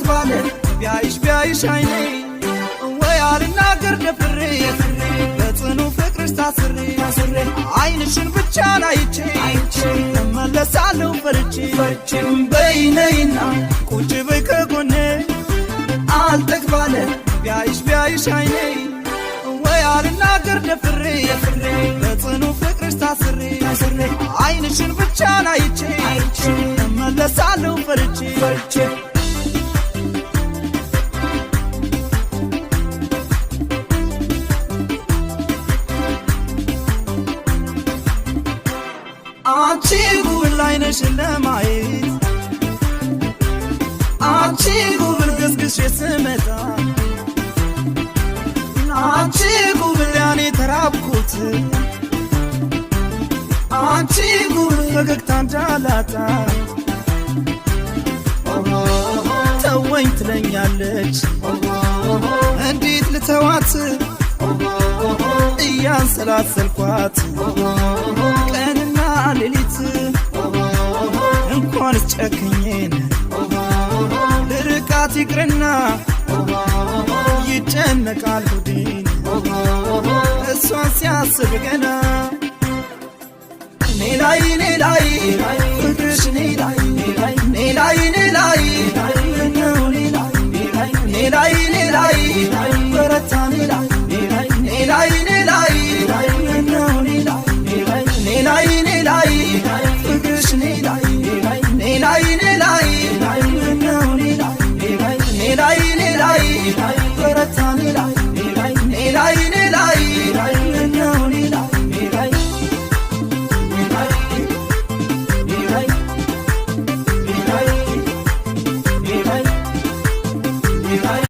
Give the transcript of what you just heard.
አልጠግባለ ቢያይሽ ቢያይሽ አይኔ፣ ወይ አልናገር ደፍሬ፣ በጽኑ ፍቅርሽ ታስሬ፣ አይንሽን ብቻ አይቼ እመለሳለሁ ፈርቼ። በይ ነይና ቁጭ በይ ከጎኔ፣ አልጠግባለ ቢያይሽ ቢያይሽ አይኔ፣ ወይ አልናገር ደፍሬ፣ በጽኑ ፍቅርሽ ታስሬ፣ አይንሽን ብቻ አይቼ እመለሳለሁ ፈርቼ። አንቺ ጉብል አይነሽን ለማየት፣ አንቺ ጉብል ገስግሼ ስመጣ፣ አንቺ ጉብል ያኔ ተራብኩት፣ አንቺ ጉብል ፈገግታ እንዳላጣ፣ ተወኝ ትለኛለች፣ እንዴት ልተዋት እያንሰላሰልኳት ቀንና ሌሊት? እንኳንስ ጨክኜን ልርቃት ይቅርና ይጨነቃል ሆዴን እሷን ሲያስብ ገና። እኔ ላይ እኔ ላይ ፍቅርሽ፣ እኔ ላይ እኔ ላይ እኔ ላይ